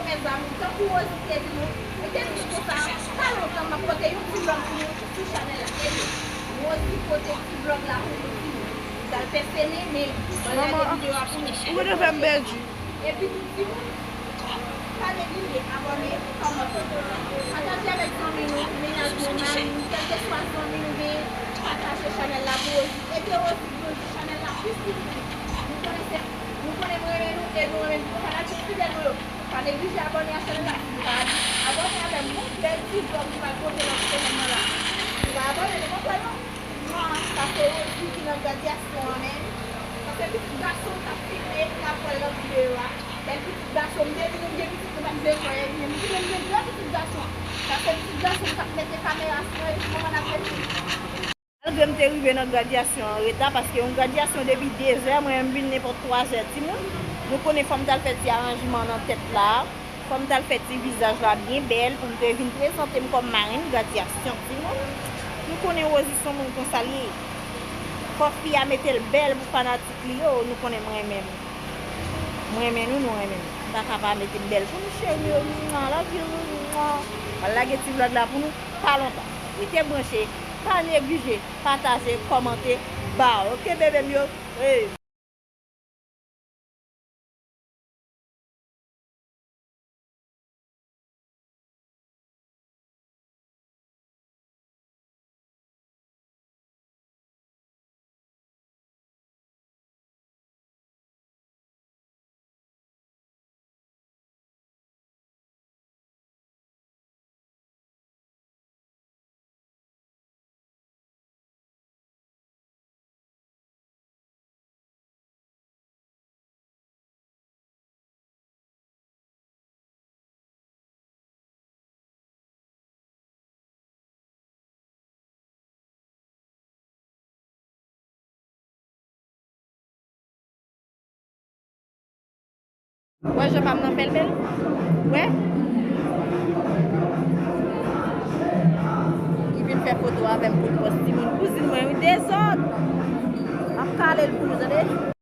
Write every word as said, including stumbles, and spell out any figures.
Mezanmi, tankou Rosie te di nou, li te di nou konsa, pa lontan m ap pote yon ti vlòg pou nou sou chanèl la. Ebyen, Rosie pote ti vlòg la pou nou, timoun. Li pral fè semen, men li pral lage videyo a pou nou. Ou konn fè m pèdi. Epi tou, timoun, pa neglije abòne, kòmante, pataje avèk zanmi nou, mennaj nou, mari nou, kèlkeswa zanmi nou genyen, pataje chanèl la pou Rosie. Ede Rosie grandi chanèl la plis, silvouplè. Nou konnen se, nou konnen mwen renmen nou e nou renmen tout fanatik fidèl nou yo. Pa neglije abòne a chanèl la si nou pa abòne avè m. Yon bèl ti vlòg nou pral pote nan semèn nan la. Si nou pa abòne, nou pa pral non. Sa se Rosie ki nan gradyasyon an menm. Sa se pitit gason m t ap filme, n ap wè l nan videyo a. Bèl pitit gason, m te di nou m gen pitit, nou pa t vle kwè, ebyen m di nou m gen de pitit gason. Sa se pitit gason m t ap mete kamera sou mwen, epi manman n ap mete. Malgre m te rive nan gradyasyon an reta, paske yon gradyasyon depi de zè, mwen menm m vin nenpòt twa zè. Timoun, nou konnen fò m t al fè ti aranjman nan tèt la, fò m t al fè ti vizaj la byen bèl pou m te vin prezante m kòm marenn gradyasyon. Timoun, nou konnen Rosie se yon moun konsa l ye. Fò fi a mete l bèl pou fanatik li yo, nou konnen mwen menm. Mwen renmen nou, nou renmen m. M pa ka pa mete m bèl pou nou, cheri yo. Mwa, love you. Mwa. M pral lage ti vlòg la pou nou pa lontan. Rete branche, pa neglije, pataje, kòmante, ba, oke, bebe m yo? Hey. Wè jan pa m nan fè l bèl? Wè? Li vin fè foto avè m pou l pòs timoun kouzin mwen, wi, dezòd. M ap kale l pou nou, tande?